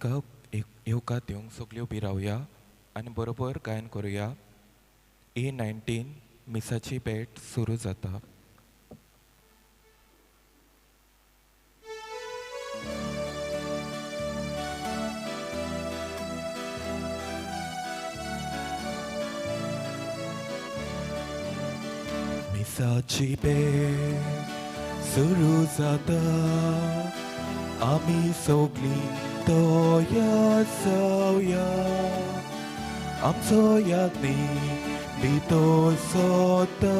येवकार दिवंक सगल्यो उबी रावया आनी बरोबर गायन करुया. A 19 मिसाची भेट सुरू जाता. मिसाची भेट सुरू जाता, आमी सगळीं तयार जावया, आमचो यादनी भितर सोदता,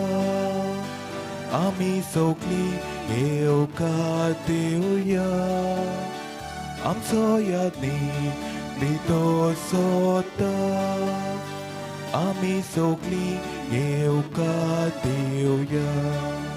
आमी सगळीं येवकार दिवया, आमचो यादनी भितर सोदता, आमी सगळीं येवकार दिवया.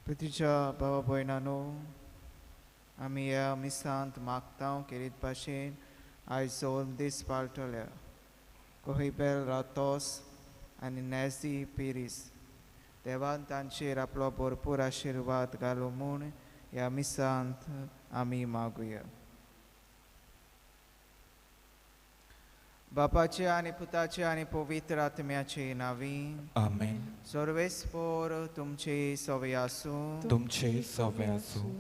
प्रितीच्या भावा भयणांनो, आमी ह्या मिसांत मागता केरीत भाशेन आयज जोर दीस पाळटल्या कोहिबेल रातोस आनी नॅझी पिरीस देवान तांचेर आपलो भरपूर आशिर्वाद घालूं म्हूण ह्या मिसांत आमी मागुया. बापाचे आनी पुताचे आनी पवित्र आत्म्याचे नांवी आमेन. सर्वेस्पोर तुमचे सवे आसूं. तुमचे सवे आसूं.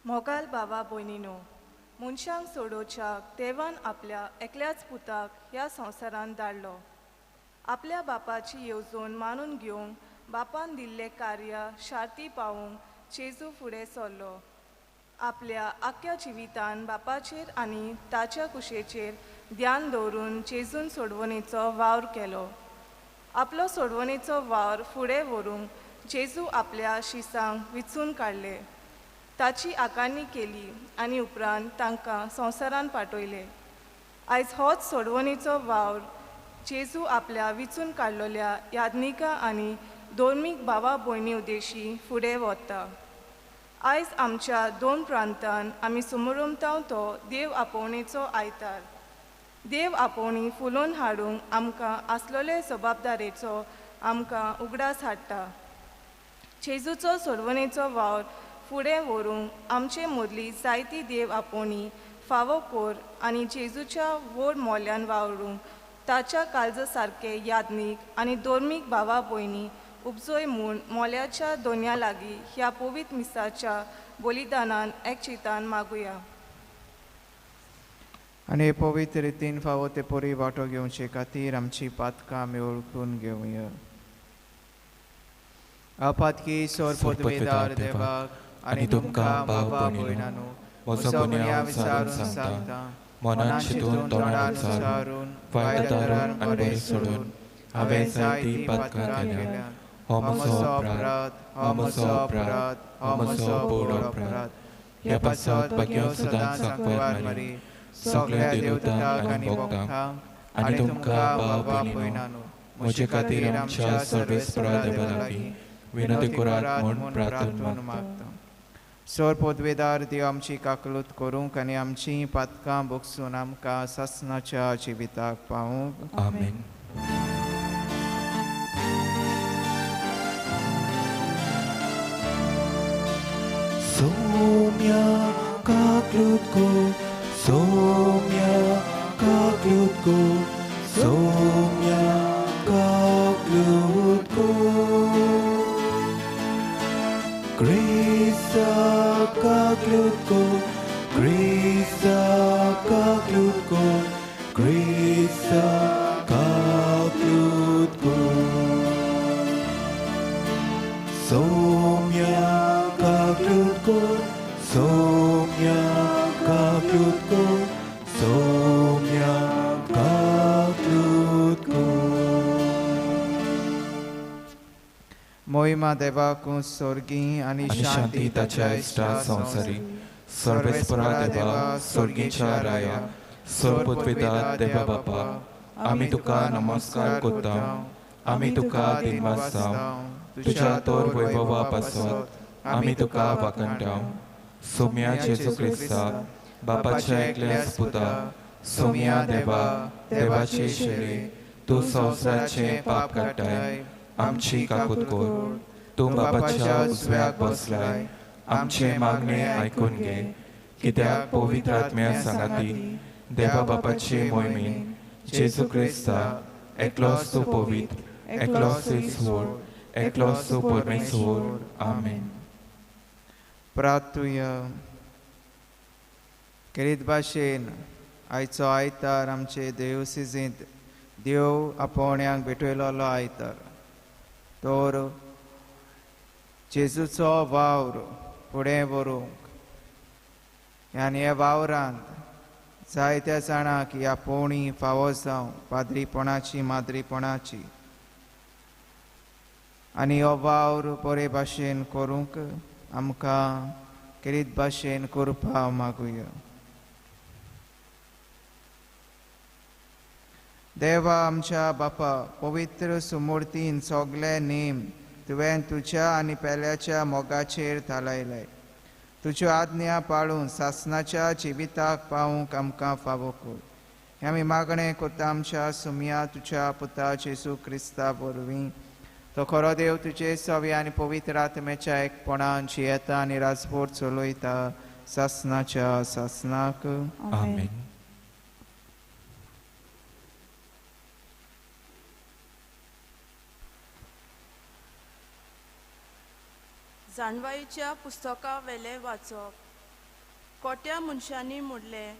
मोगाल बाबा भयणीनो, मनशांक सोडोवच्याक देवान आपल्या एकल्याच पुताक ह्या संवसारांत धाडलो. आपल्या बापाची येवजण मानून घेवंक बापान दिल्लें कार्य शार्ती पावोवंक जेजू फुडें सरलो. आपल्या आख्ख्या जिवितान बापाचेर आनी ताच्या कुशेचेर ध्यान दवरून जेजून सोडवणेचो वावर केलो. आपलो सोडवणेचो वावर फुडें व्हरूंक जेजू आपल्या शिसांक विचून काडले, ताची आकारणी केली आनी उपरांत तांकां संवसारान पाठयले. आयज होच सोडवणेचो वावर जेजू आपल्या विचून काडलेल्या याज्ञिका आनी धर्मीक भावा भयणी उद्देशी फुडें वता. आयज आमच्या दोन प्रांतान आमी सुमरमता तो देव आपोवणेचो आयतार. देव आपोवणी फुलोवन हाडूंक आमकां आसलेले जबाबदारेचो आमकां उगडास हाडटा. जेजूचो सोडवणेचो वावर फुडें व्हरूंक आमचे मदली जायती देव आपोवणी फावो कोर आनी जेजूच्या व्हड मोल्यान वावरूंक ताच्या काळजा सारके याज्ञीक आनी धर्मीक भावा भयणी उपजोय म्हूण मोल्याच्या दोनया लागीं ह्या पवित्र मिसाच्या बलिदानान एकचितान मागुया. आनी पवित्र रितीन फावो ते परी वांटो घेवचे खातीर आमची पातकां आमी वळखून घेवया. आपातकी सोर पदवेदार देवाक आनी तुमकां बाबा भयणांनो म्हजो गुन्यांव विचारून सांगता, मनान चिंतून तोंडान उच्चारून वायट दारान आनी बरें सोडून हांवें जायतीं पातकां केल्या. हो म्हजो अपराध, हो म्हजो अपराध, हो म्हजो व्हड अपराध. ह्या पासत भाग्य सदांच सांकवार मारी सगळ्या देवतांक आनी भक्तांक आनी तुमकां भाव भयणांनो म्हजे खातीर आमच्या सर्वेस्परा देवा लागीं विनंती करात म्हूण प्रार्थना मागता. सोर पदवेदार देव आमची काकलूत करूंक आनी आमची पातकां भोगसून आमकां सासणाच्या जिविताक पावूंक. आमेन. सोम्या काकलूत को, सोम्या काकलूत को, सोम्या काकलूत को. Grisa kaklutko, Grisa kaklutko, Grisa kaklutko. Somya kaklutko, Somya kaklutko, Somya kaklutko. मोहिमा देवाकू स्वर्गी आनी शांती ताच्या इश्टा संवसारी. सर्वेस्परा देवा स्वर्गीच्या राया सर्वपृथ्वीदा देवा बापा, आमी तुका नमस्कार करता, आमी तुका दिनवासता, तुज्या तोर वैभवा पासत आमी तुका वाखणटा. सोम्या जेजू क्रिस्ता बापाच्या एकल्याच पुता, सोम्या देवा देवाचे शेरे, तूं संवसाराचें पाप काडटाय, आमची काकूत कर. तूं बापाच्या उजव्याक बसलाय, आमचें मागणें आयकून घे. कित्याक पवित्र आत्म्या सांगाती देवा बापाचे मोहिमेन जेजू क्रिस्ता एकलोच तूं पवित्र, एकलोच ईश्वर, एकलोच तूं परमेश्वर. आमेन. प्रार्थुया. केरीत भाशेन आयचो आयतार आमचे देवसिजींत देव आपोवण्याक भेटयलेलो आयतार, तर जेजूचो वावर फुडें व्हरूंक आनी ह्या वावरांत जायत्या जाणांक ही आपोवणी फावो जावं, पाद्रीपणाची माद्रीपणाची, आनी हो वावर बरे भाशेन करूंक आमकां केरीत भाशेन करपा मागुया. देवा आमच्या बापा, पवित्र सुमूर्तीन सगळे नेम तुवें तुज्या आनी पेल्याच्या मोगाचेर थालायले. तुज्यो आज्ञा पाळून सासनाच्या जिविताक पावूंक आमकां फावो कर. हें आमी मागणें करता आमच्या सुमया तुज्या पुता जेजू क्रिस्ता वरवीं. तो खरो देव तुजे सवे आनी पवित्र आत्म्याच्या एकपणान जियेता आनी राजभर चलयता सासनाच्या सासनाक. आमेन. जाणवाईच्या पुस्तका वेले वाचप. कोट्या मनशांनी म्हणलें,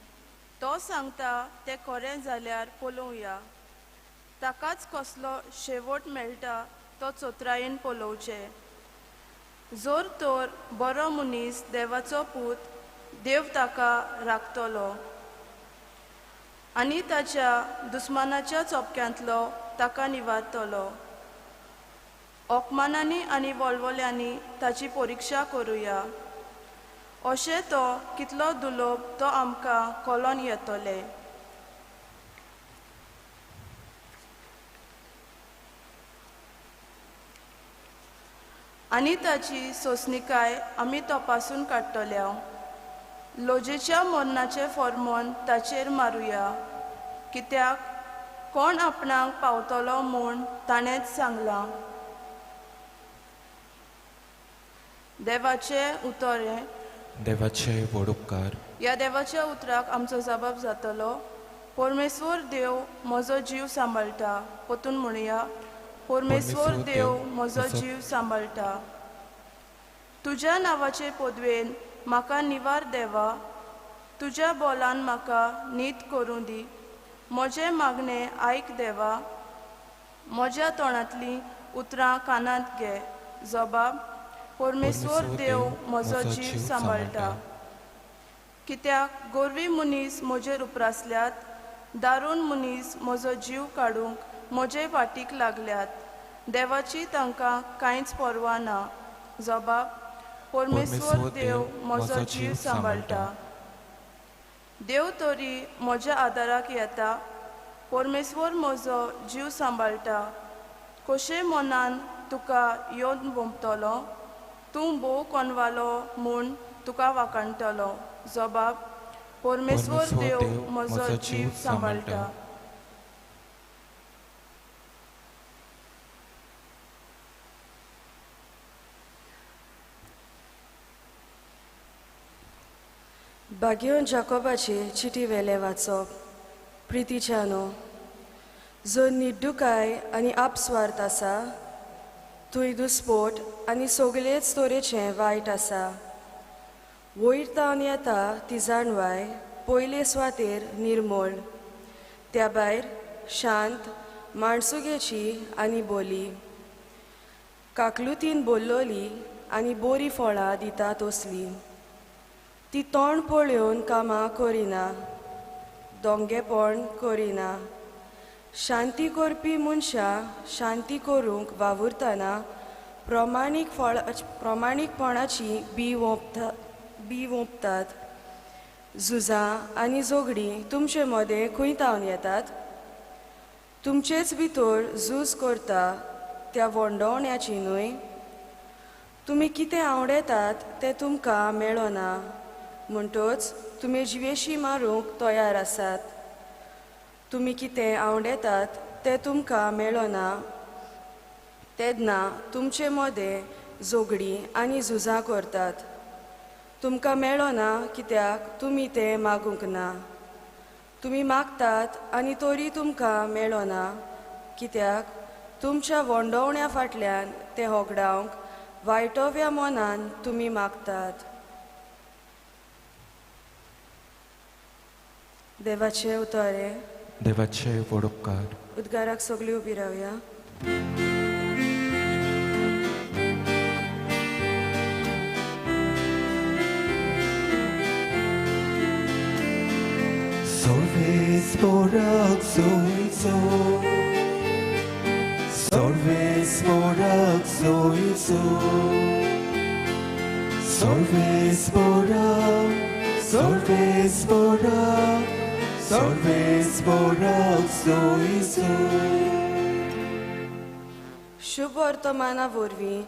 तो सांगता तें खरें जाल्यार पळोवया, ताकाच कसलो शेवट मेळटा तो चोत्रायेन पळोवचें. जर तर बरो मनीस देवाचो पूत, देव ताका राखतलो आनी ताच्या दुस्मानाच्या चोपक्यांतलो ताका निवारतलो. अपमानांनी आनी वळवळ्यांनी ताची परिक्षा करुया, अशें तो कितलो दुलोब तो आमकां कळोन येतलें. आनी ताची सोंसणीकाय आमी तपासून काडटल्या. लजेच्या मरणाचें फॉर्मोन ताचेर मारुया, कित्याक कोण आपणाक पावतलो म्हूण ताणेंच सांगलां. देवाचें उतर हें. देवाचे व्हड उपकार. ह्या देवाच्या उतराक आमचो जबाब जातलो. परमेश्वर देव म्हजो जीव सांबाळटा. परतून म्हणया, परमेश्वर देव म्हजो जीव सांबाळटा. तुज्या नांवाचे पदवेन म्हाका निवार देवा, तुज्या बोलान म्हाका नीत करूं दी. म्हजें मागणें आयक देवा, म्हज्या तोंडांतलीं उतरां कानांत घे. जबाब, परमेश्वर देव म्हजो जीव सांबाळटा. कित्याक गोरवी मनीस म्हजेर उप्रासल्यात, दारूण मनीस म्हजो जीव काडूंक म्हजे फाटीक लागल्यात. देवाची तांकां कांयच पर्वा ना. जबाब, परमेश्वर देव म्हजो जीव सांबाळटा. देव तरी म्हज्या आदाराक येता, परमेश्वर म्हजो जीव सांबाळटा. कशें मनान तुका येवन भोंवतलो, तूं भोव कोनवालो म्हूण तुका वाखाणटलो. जबाब, परमेश्वर देव म्हजो जीव सांबाळटा. बागेवन जाकोबाचे चिटी वेले वाचप. प्रितीच्यानो, जर निड्डुकाय आनी आपस्वार्थ आसा थंय दुस्पोट आनी सगळेच तरेचें वायट आसा. वयर तावन येता ती जाणवाय पयले सुवातेर निर्मळ, त्या भायर शांत, माणसुगेची आनी बोली, काकलुतीन बोल्लोली आनी बोरी फळां दिता तसली. ती तोंड पळोवन कामां करिना, दोंगेपण करिना. शांती करपी मनशां शांती करूंक वावुरतना प्रमाणीकपणाची बी वोंपतात. झुजां आनी झगडीं तुमचे मदें खंय तावन येतात? तुमचेच भितर झूज करता त्या वोंडवण्याची न्हय? तुमी कितें आवडटात तें तुमकां मेळना, म्हणटच तुमी जिवेशी मारूंक तयार आसात. तुमी कितें आवडटात तें तुमकां मेळना, तेन्ना तुमचे मदें झगडीं आनी झुजां करतात. तुमकां मेळना कित्याक तुमी तें मागूंक ना. तुमी मागतात आनी तरी तुमकां मेळना कित्याक तुमच्या वोंडवण्या फाटल्यान तें होगडावंक वायटोव्या मनान तुमी मागतात. देवाचे उतर. देवाचे व्हड उपकार. उद्गाराक सगळीं उबी रावया. Solves morak zoizo, solves morak zoizo, solves morak, solves morak, solves morak zoizo. शुभ वर्तमाना वरवीं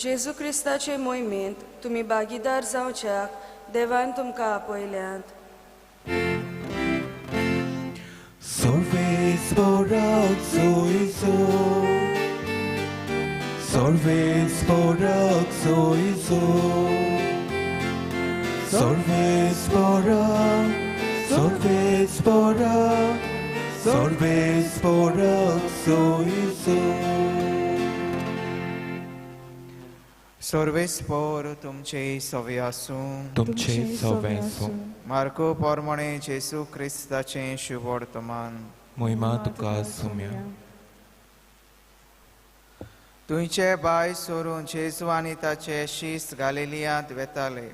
जेजू क्रिस्ताचे मोहिमेंत तुमी भागीदार जावच्याक देवान तुमकां आपयल्यात. Solves morak zoizo, solves morak zoizo, solves morak, solves morak, solves morak zoizo. सर्वेस्पोर तुमचे सवे आसूं. तुमचे सवे आसूं. मार्को पोरमणे जेसू क्रिस्ताचें शुभ वर्तमान. मोहिमा तुका सुम्या. तुंयचे बाय सोरून जेजू आनी ताचे शीस गालिलियांत वेताले,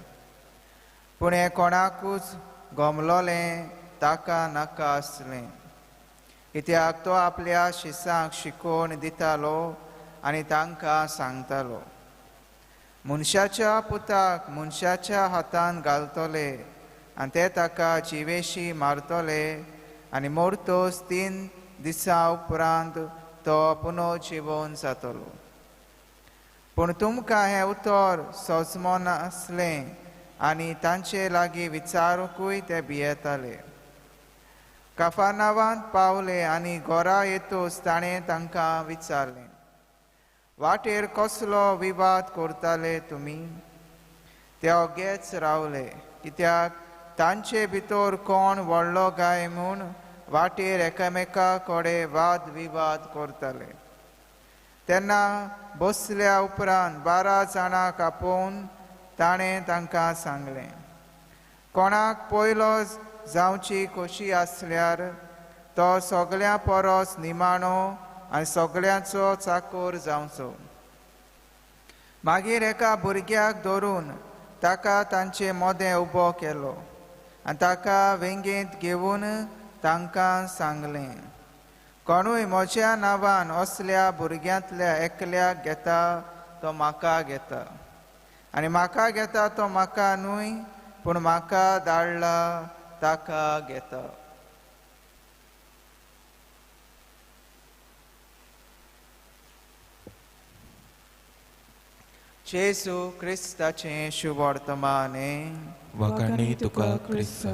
पूण हें कोणाकूच गमलोलें ताका नाका आसलें, कित्याक तो आपल्या शिसांक शिकोवन दितालो आनी तांकां सांगतालो, मनशाच्या पुताक मनशाच्या हातान घालतले आनी ते ताका जिवेशी मारतले आनी मोरतोच 3 दिसां उपरांत तो पुनः जिवोवन जातलो. पूण तुमकां हें उतर सोजमनासलें आनी तांचे लागीं विचारूंकूय ते भियेताले. काफानावांत पावले आनी घरा येतूच ताणें तांकां विचारलें, वाटेर कसलो विवाद करताले तुमी? ते ओगेच रावले, कित्याक तांचे भितर कोण व्हडलो काय म्हूण वाटेर एकामेका कडेन वाद विवाद करताले. तेन्ना बसल्या उपरांत 12 जाणांक आपोवन ताणें तांकां सांगलें, कोणाक पयलो जावची खोशी आसल्यार तो सगळ्यां परस निमाणो आनी सगळ्यांचो चाकोर जावचो. मागीर एका भुरग्याक धरून ताका तांचे मदें उबो केलो आनी ताका वेंगेंत घेवन तांकां सांगलें, कोणूय म्हज्या नांवान असल्या भुरग्यांतल्या एकल्याक घेता तो म्हाका घेता, आनी म्हाका घेता तो म्हाका न्हय पूण म्हाका धाडला ताका घेता. जेजू क्रिस्ताचें शुभ वर्तमान. वाखाणी तुका क्रिस्ता.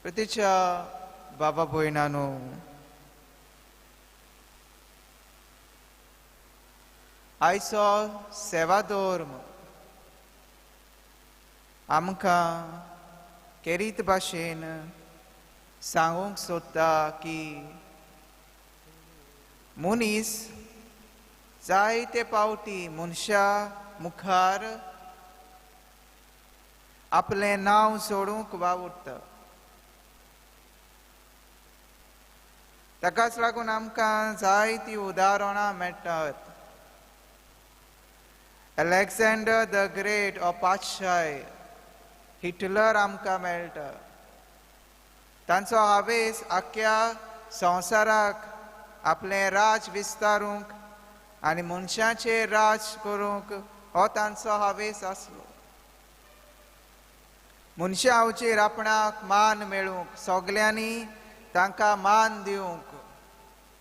प्रतिच्या बाबा भयणानो, आयचो सेवाधर्म आमकां केरीत भाशेन सांगूंक सोदता की मनीस जायते पावटी मनशा मुखार आपलें नांव सोडूंक वावुरता. ताकाच लागून आमकां जायतीं उदाहरणां मेळटात. अलेक्झांडर the great हो पातशाय, हिटलर आमकां मेळटा. तांचो हावेस आख्ख्या संवसाराक आपलें राज विस्तारूंक आनी मनशाचेर राज करूंक हो तांचो हावेस आसलो. मनशाचेर आपणाक मान मेळूंक, सगल्यांनी तांकां मान दिवंक,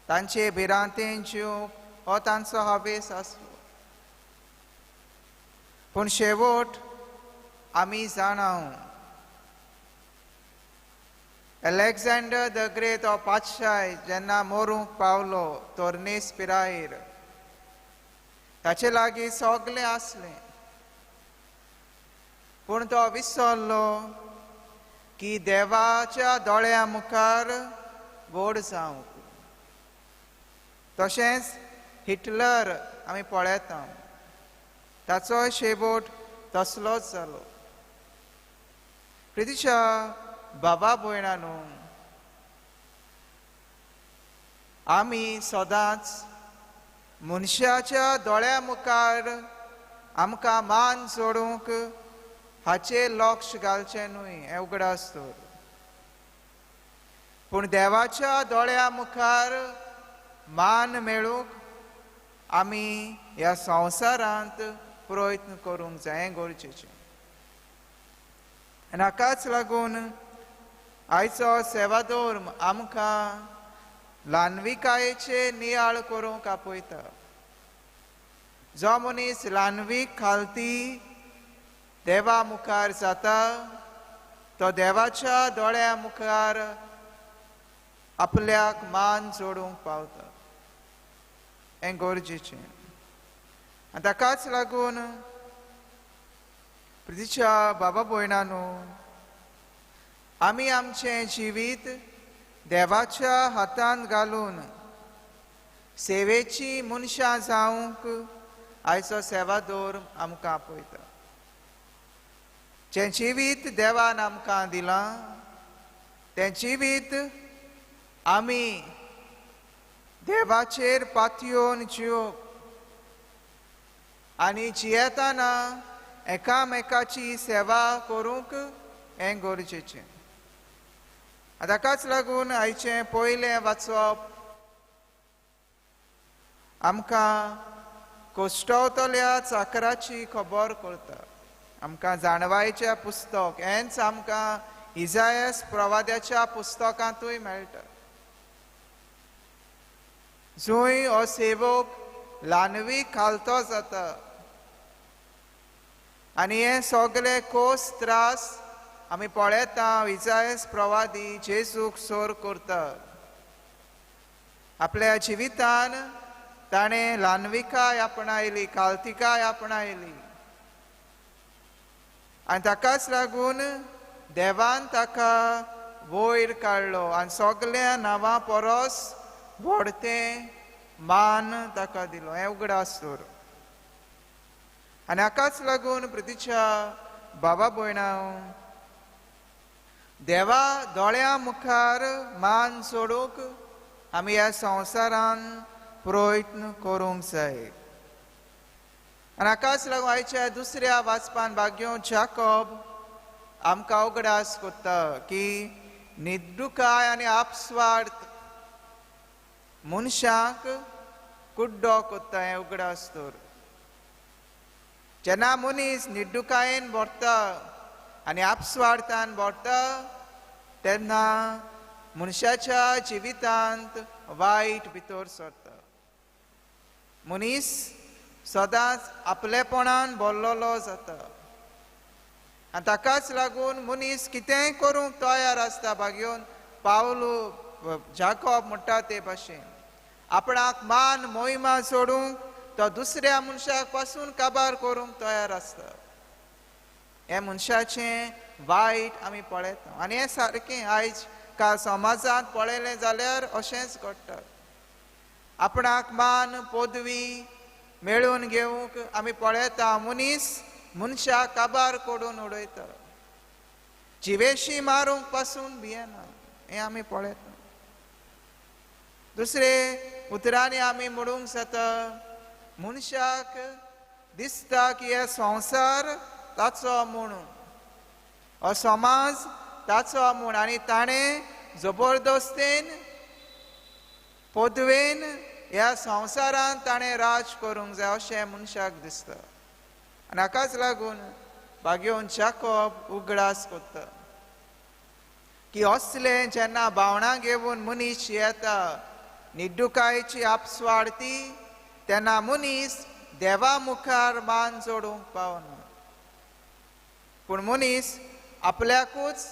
तांचे भिरांतेन जिवंक हो तांचो हावेस आसलो. पूण शेवट आमी जाणा, अलेक्झांडर the great हो पातशाय जेन्ना मरूंक पावलो तोरणेस पिरायेर, ताचे लागीं सगलें आसलें, पूण तो विसरलो की देवाच्या दोळ्या मुखार व्हड जावंक. तशेंच हिटलर आमी पळयता, ताचो शेवट तसलोच जालो. प्रितीच्या बाबा भयणानू, आमी सदांच मनशाच्या दोळ्या मुखार आमकां मान जोडूंक हाचेर लक्ष घालचें न्हय हें उगडास दवर. पूण देवाच्या दोळ्या मुखार मान मेळूंक आमी ह्या संवसारांत प्रयत्न करूंक जाय, हें गरजेचें. आनी हाकाच लागून आयचो सेवाधर्म आमकां ल्हानविकायेचे नियाळ करूंक आपयता. जो मनीस ल्हानवीक खालती देवा मुखार जाता तो देवाच्या दोळ्या मुखार आपल्याक मान जोडूंक पावता, हें गरजेचें. आनी ताकाच लागून प्रितीच्या बाबा भयणानू, आमी आमचें जिवीत देवाच्या हातांत घालून सेवेची मनशां जावंक आयचो सेवादोर आमकां आपयता. जें जिवीत देवान आमकां दिलां तें जिवीत आमी देवाचेर पातयेवन जिवप आनी जियेतना एकामेकाची सेवा करूंक हें गरजेचें. ताकाच लागून आयचें पयलें वाचप आमकां कोश्टवतल्या चाकराची खबर करता. आमकां जाणवायचें पुस्तक हेंच आमकां इजायस प्रवाद्याच्या पुस्तकांतूय मेळटा. जंय हो सेवक ल्हानवी खालतो जाता आनी हे सगळे कोस त्रास आमी पळयता इजायस प्रवादी जेजूक सोर करता. आपल्या जिवितान ताणें ल्हानविकाय आपणायली, खालतिकाय आपणायली आनी ताकाच लागून देवान ताका वयर काडलो आनी सगल्या नांवां परस व्हडतें मान ताका दिलो, हें उगडास दवर. आनी हाकाच लागून प्रितीच्या बाबा भयणां, देवा दोळ्या मुखार मान सोडूंक आमी ह्या संवसारान प्रयत्न करूंक जाय. आनी हाकाच लागून आयच्या दुसऱ्या वाचपान भाग्यो जाकोब आमकां उगडास करता की निदुकाय आनी आपस्वार्थ मनशाक कुड्डो करता, हें उगडास दवर. जेन्ना मनीस निड्डुकायेन भरता आनी आपस्वार्थान भरता तेन्ना मनशाच्या जिवितांत वायट भितर सरता. मनीस सदांच आपलेपणान भरलेलो जाता आनी ताकाच लागून मनीस कितेंय करूंक तयार आसता. भागयोन पावलू जाकोब म्हणटा ते भाशेन आपणाक मान मोहिमा सोडूंक तो दुसऱ्या मनशाक पासून काबार करूंक तयार आसता. हें मनशाचें वायट आमी पळयता आनी हें सारकें आयज काल समाजांत पळयलें जाल्यार अशेंच घडटा. आपणाक मान पदवी मेळोवन घेवंक आमी पळयता मनीस मनशाक काबार करून उडयता, जिवेशी मारूंक पासून भियेना, हें आमी पळयता. दुसरे उतरांनी आमी म्हणूंक जाता मनशाक दिसता की हे संवसार ताचो म्हूण, हो समाज ताचो म्हूण आनी ताणें जबरदस्तेन पदवेन ह्या संवसारांत ताणें राज करूंक जाय अशें मनशाक दिसता. आनी हाकाच लागून भाग्योवन जाकोब उगडास करता की असलें जेन्ना भावणां घेवन मनीस येता निड्डुकायेची आपस्वार्थी तेन्ना मनीस देवा मुखार मान जोडूंक पावना, पूण मनीस आपल्याकूच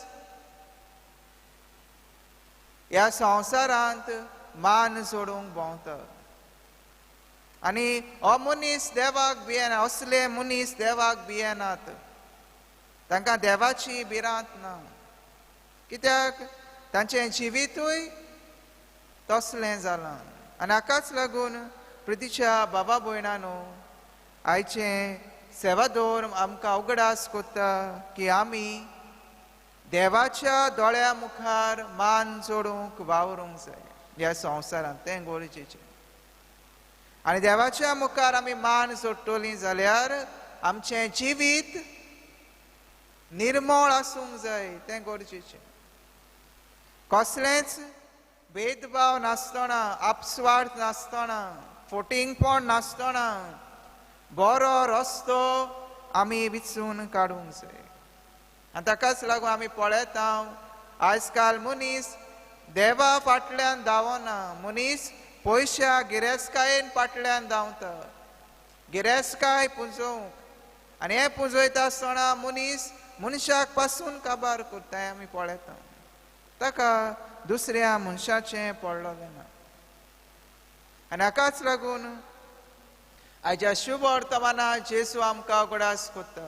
ह्या संवसारांत मान जोडूंक भोंवता. आनी हो मनीस देवाक भियेना, असले मनीस देवाक भियेनात, तांकां देवाची भिरांत ना, कित्याक तांचें जिवितूय तसलें जालां. आनी हाकाच लागून प्रितीच्या बाबा भयणानो आयचें सेवादोर आमकां उगडास करता की आमी देवाच्या दोळ्या मुखार मान जोडूंक वावरूंक जाय ह्या संवसारांत, तें गरजेचें. आनी देवाच्या मुखार आमी मान जोडटलीं जाल्यार आमचें जिवीत निर्मळ आसूंक जाय, तें गरजेचें. कसलेंच भेदभाव नासतना, आपस्वार्थ नासतना, फोटिंगपण नासतना बरो रस्तो आमी विचून काडूंक जाय. आनी ताकाच लागून आमी पळयता आयज काल मनीस देवा फाटल्यान धांवना, मनीस पयश्या गिरेस्तकायेन फाटल्यान धांवता, गिरेस्तकाय पुंजोवंक. आनी हें पुंजयता आसतना मनीस मनशाक पासून काबार करता हें आमी पळयता, ताका दुसऱ्या मनशाचें पडलेलें ना. आनी हाकाच लागून आयच्या शुभ वर्तमानात जेजू आमकां उगडास करता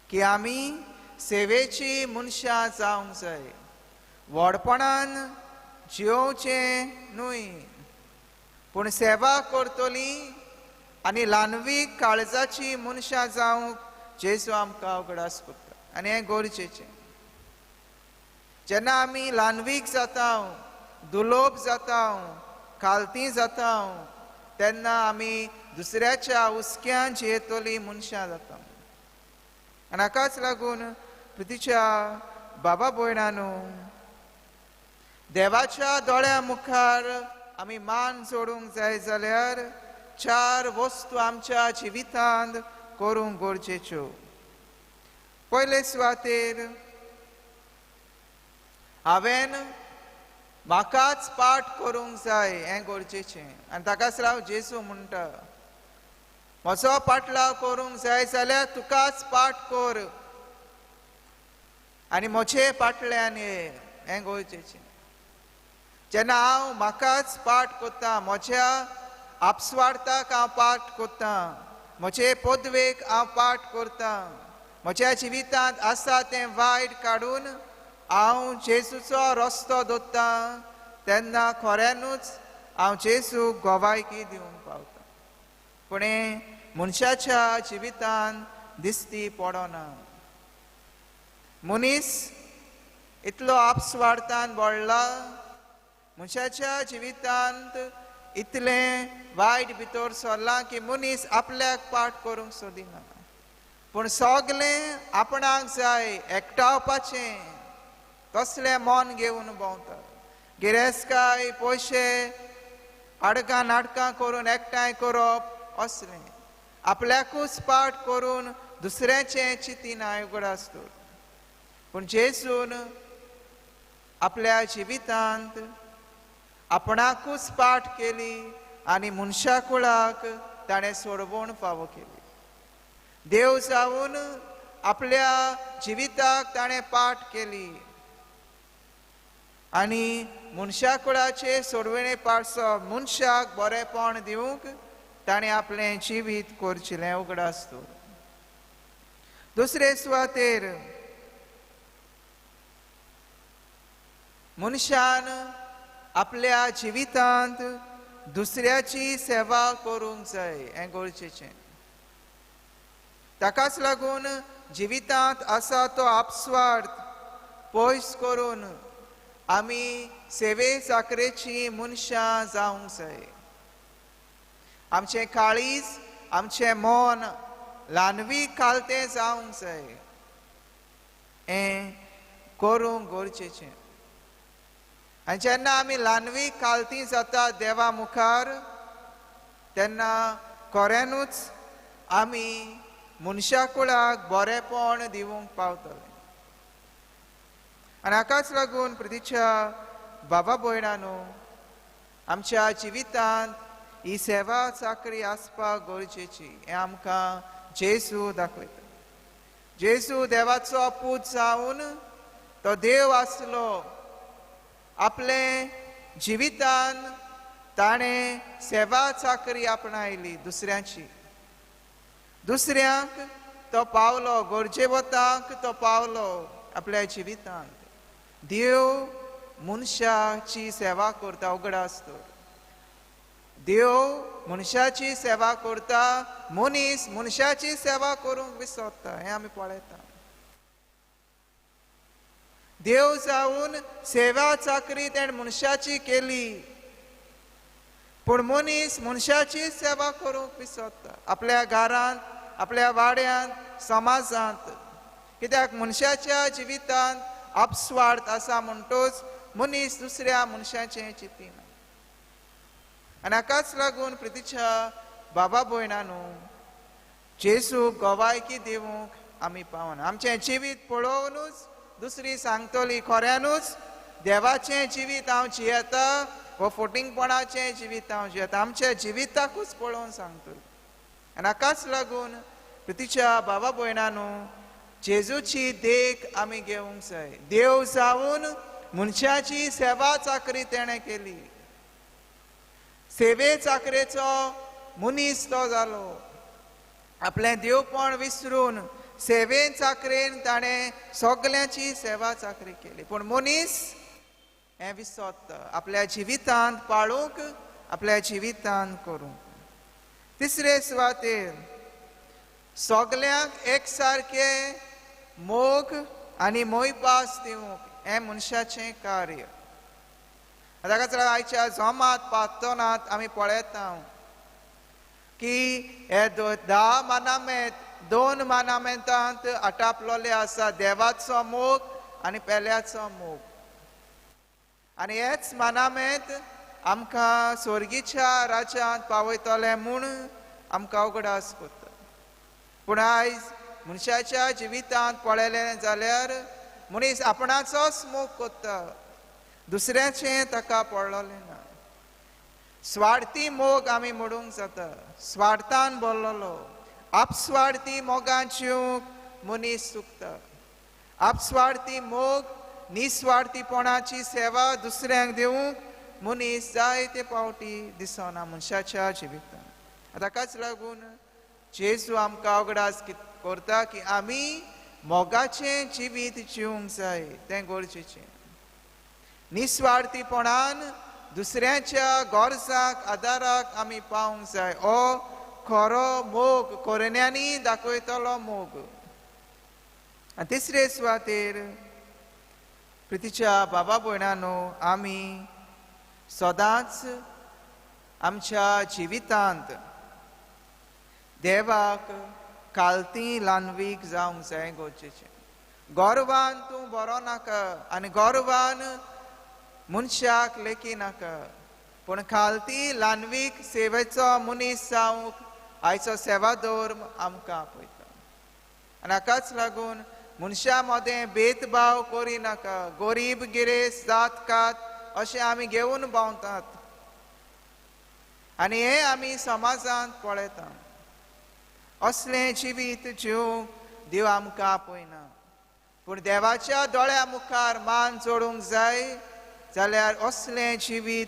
की आमी सेवेची मनशां जावंक जाय, व्हडपणान जियोवचें न्हय, पूण सेवा करतली आनी ल्हानवीक काळजाची मनशां जावंक जेजू आमकां उगडास करता. आनी हें गरजेचें. जेन्ना आमी ल्हानवीक जाता, दुलोब जाता, खालती जाता, तेन्ना आमी दुसऱ्याच्या हुस्क्यान जियेतली मनशां जाता. आनी हाकाच लागून प्रितीच्या बाबा भयणानो देवाच्या दोळ्या मुखार आमी मान जोडूंक जाय जाल्यार चार वस्तू आमच्या जिवितांत करूंक गरजेच्यो. पयले सुवातेर हांवें म्हाकाच पाठ करूंक जाय हें गरजेचें. आनी ताकाच लागून जेजू म्हणटा म्हजो पाटलाव करूंक जाय जाल्यार तुकाच पाठ कर आनी म्हजे फाटल्यान ये, हें गरजेचें. जेन्ना हांव म्हाकाच पाठ करता, म्हज्या आपस्वार्थाक हांव पाठ करता, म्हजे पदवेक हांव पाठ करता, म्हज्या जिवितांत आसा तें वायट काडून हांव जेजूचो रस्तो दवरता, तेन्ना खऱ्यानूच हांव जेजूक गवायकी दिवंक पावता. पूण हें मनशाच्या जिवितांत दिसती पडना. मनीस इतलो आपस्वार्थान भरला, मनशाच्या जिवितांत इतलें वायट भितर सरलां की मनीस आपल्याक पाठ करूंक सोदिना, पूण सगलें आपणाक जाय एकठावपाचें तसलें मन घेवन भोंवता. गिरेस्तकाय पयशे आडकां नाटकां करून एकठांय करप असलें आपल्याकूच पाठ करून दुसऱ्याचें चिंतिना उगडास दवर. पूण जेजून आपल्या जिवितांत आपणाकूच पाठ केली आनी मनशा कुळाक ताणें सोडवण फावो केली. देव जावन आपल्या जिविताक ताणें पाठ केली आनी मनशा कुळाचे सोडवणे पाडसो मनशाक बरेपण दिवंक ताणें आपलें जिवीत करचेलें उगडास दवर. दुसरे सुवातेर मनशान आपल्या जिवितांत दुसऱ्याची सेवा करूंक जाय हें गरजेचें. ताकाच लागून जिवितांत आसा तो आपस्वार्थ पयस करून आमी सेवे चाकरेची मनशां जावंक जाय. आमचें काळीज, आमचें मन ल्हानवीक खालतें जावंक जाय, हें करूंक गरजेचें. आनी जेन्ना आमी ल्हानवी कालती जाता देवा मुखार तेन्ना खऱ्यानूच आमी मनशा कुळाक बरेपण दिवंक पावतले. आनी हाकाच लागून प्रितीच्या बाबा भयणानो आमच्या जिवितांत ही सेवा चाकरी आसपाक गरजेची हें आमकां जेजू दाखयता. जेजू देवाचो पूत जावन तो देव आसलो. आपले जिवितान ताणें सेवा चाकरी आपणायली दुसऱ्यांची. दुसऱ्यांक तो पावलो, गरजेवतांक तो पावलो आपल्या जिवितांत. देव मनशाची सेवा करता उगडास तर. देव मनशाची सेवा करता, मनीस मनशाची सेवा करूंक विसरता हें आमी पळयता. देव जावन सेवा चाकरी तेणें मनशाची केली, पूण मनीस मनशाची सेवा करूंक विसरता आपल्या घरांत, आपल्या वाड्यांत, समाजांत. कित्याक मनशाच्या जिवितांत आपस्वार्थ आसा म्हणटोच मनीस दुसऱ्या मनशाचें चिंतिना. आनी हाकाच लागून प्रितीच्या बाबा भयणानो जेजू गवायकी दिवंक आमी पावना. आमचें जिवीत पळोवनूच दुसरी सांगतली खऱ्यानूच देवाचें जिवीत हांव जियेता वा फोटिंगपणाचें जिवीत हांव जियेता. आमच्या जिविताकूच पळोवन सांगतली. आनी हाकाच लागून प्रितीच्या बाबा भयणानो जेजूची देख आमी घेवंक जाय. देव जावन मनशाची सेवा चाकरी तेणें केली. सेवे चाकरेचो मनीस तो जालो. आपलें देवपण विसरून सेवे चाकरेन ताणें सगल्यांची सेवा चाकरी केली. पूण मनीस हें विसरता आपल्या जिवितांत पाळूंक, आपल्या जिवितांत करूंक. तिसरे सुवातेर सगल्यांक एक सारके मोग आनी मोयपास दिवंक हें मनशाचें कार्य. ताकाच लागून आयच्या जोमात पातोनात आमी पळयता की हे 10 मानामेत 2 मानामेतांत आटापलेले आसा, देवाचो मोग आनी पेल्याचो मोग. आनी हेच मानामेत आमकां स्वर्गीच्या राज्यांत पावयतले म्हूण आमकां उगडास करता. पूण आयज मनशाच्या जिवितांत पळयलें जाल्यार मनीस आपणाचोच मोग करता, दुसऱ्याचें ताका पडलेलें ना. स्वार्थी मोग आमी म्हणूंक जाता, स्वार्थान भरलेलो. आपस्वार्थी मोगान जिवंक मनीस चुकता. आपस्वार्थी मोग, निस्वार्थीपणाची सेवा दुसऱ्यांक दिवंक मनीस जायते पावटी दिसना मनशाच्या जिवितांत. ताकाच लागून जेजू आमकां उगडास करता की आमी मोगाचें जिवीत जिवंक जाय, तें गरजेचें. निस्वार्थीपणान दुसऱ्यांच्या गरजाक आदाराक आमी पावंक जाय. हो खरो मोग, कोरण्यांनी दाखयतलो मोग. आनी तिसरे सुवातेर प्रितीच्या बाबा भयणानो आमी सदांच आमच्या जिवितांत देवाक कालती ल्हानवीक जावंक जाय गरजेचें. गर्वान तूं बरो नाका आनी गर्वान मनशाक लेखी नाका, पूण खालती ल्हानवीक सेवेचो मनीस जावंक आयचो सेवा धर्म आमकां आपयता. आनी हाकाच लागून मनशां मदें भेदभाव करिनाका, गरीब गिरेस्त जात कात अशें आमी घेवन भोंवतात आनी हें आमी समाजांत पळयता. असलें जिवीत जिवंक देव आमकां आपयना. पूण देवाच्या दोळ्या मुखार मान जोडूंक जाय जाल्यार असलें जिवीत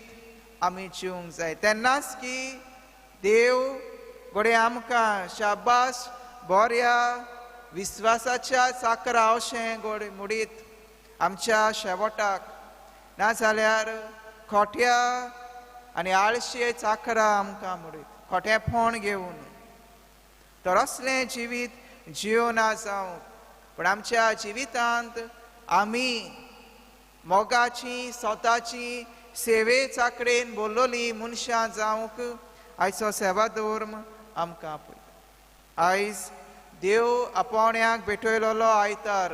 आमी जिवंक जाय. तेन्नाच की देव घडये आमकां शाबास बऱ्या विस्वासाच्या चाकरा अशें घडये मुडीत आमच्या शेवटाक, नाजाल्यार खोट्या आनी आळशे चाकरा आमकां मुडीत खोटेपण घेवन. तर असलें जिवीत जिवना जावंक, पूण आमच्या जिवितांत आमी मोगाची स्वताची सेवे चाकडेन बोल्लोली मनशां जावंक आयचो सेवा धर्म आमकां आपयता. आयज देव आपोवण्याक भेटयलेलो आयतार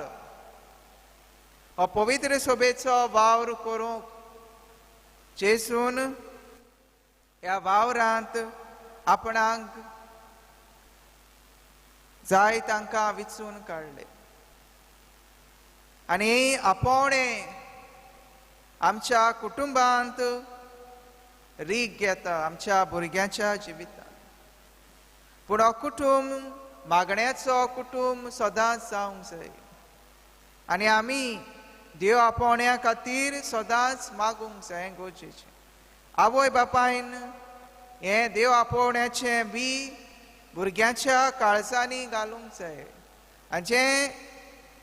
हो पवित्र सभेचो वावर करूंक जेजून ह्या वावरांत आपणाक जाय तांकां विचून काडले आनी आपोवणें आमच्या कुटुंबांत रीग घेता आमच्या भुरग्यांच्या जिवितांत. पूण हो कुटुंब मागण्याचो कुटुंब सदांच जावंक जाय आनी आमी देव आपोवण्या खातीर सदांच मागूंक जाय गरजेचें. आवय बापायन हें देव आपोवण्याचें बी भुरग्यांच्या काळजांनी घालूंक जाय आनी जें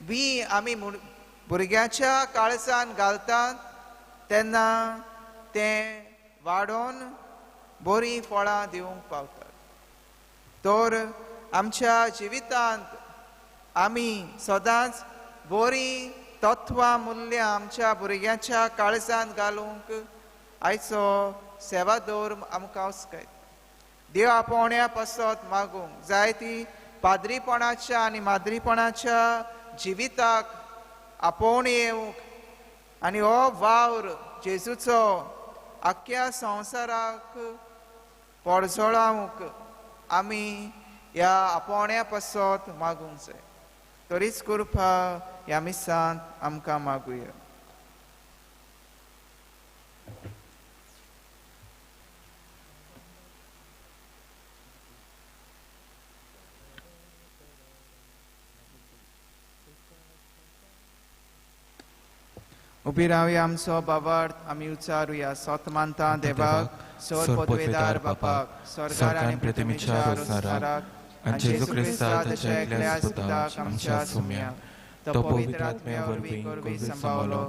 बी आमी भुरग्यांच्या काळजान घालतात तेन्ना तें वाडोवन बरीं फळां दिवंक पावतात. तर आमच्या जिवितांत आमी सदांच बरीं तत्वां मुल्यां आमच्या भुरग्यांच्या काळजान घालूंक आयचो सेवादोर आमकां उस्कायता. देव आपोवण्या पासत मागूंक जाय ती पाद्रीपणाच्या आनी माद्रीपणाच्या जिविताक आपोवणी येवंक आनी हो वावर जेजूचो आख्ख्या संवसाराक पोरजोळावंक आमी ह्या आपोवण्या पासत मागूंक जाय. तरीच कृपा ह्या मिसांत आमकां मागुया. उबी रावया आमचो बाबार्थ आमी उच्चारुया. सत मानता देवाक, सोर पदवेदार बापाक, स्वर्गार आनी पृथ्वीच्या रोजगाराक आनी जेजू क्रिस्ता ताच्या एकल्याच पुताक आमच्या सुम्या, तो पवित्र आत्म्या वरवीं गोरवी सांबावलो,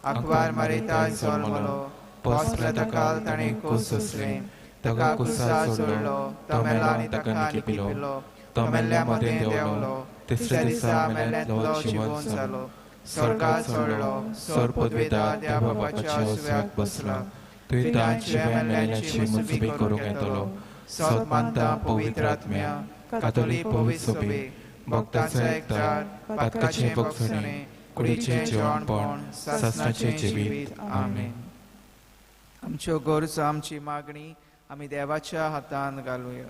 आंकवार मारिता जल्मलो, पोसल्या ताका ताणें कूस सोंसलें, ताका कुसार सोडलो, तो मेलो आनी ताका लिपिलो, तो मेल्ल्या मदें देंवलो, तिसऱ्या दिसा मेल्ल्यांतलो जिवंत जालो, स्वर्गार चडलो, सोर पदवेदार त्या बापाच्या उजव्याक बसला, तुवें जिव्या मेल्ल्यांची मुजबी करूंक येतलो. सत मानता पवित्र आत्म्या, कातोलीक पवित्र सभे, भक्तांचो एकचार, पातकाचें भोगसणें, कुडीचें जेवणपण, सासणाचें जिवीत. आमेन. आमच्यो गरजो, आमची मागणी आमी देवाच्या हातान घालुया.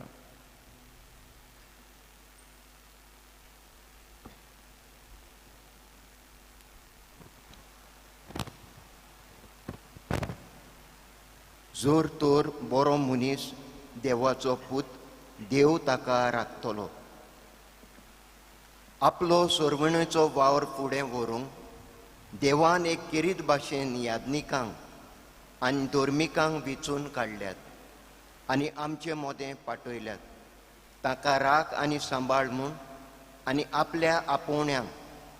जोर तोर बरो मनीस देवाचो पूत, देव ताका राखतलो. आपलो सोरवणेचो वावर फुडें व्हरूंक देवान एक केरीत भाशेन याज्ञिकांक आनी धर्मिकांक विचून काडल्यात आनी आमचे मोदें पाठयल्यात. ताका राख आनी सांबाळ म्हूण आनी आपल्या आपोवण्यांक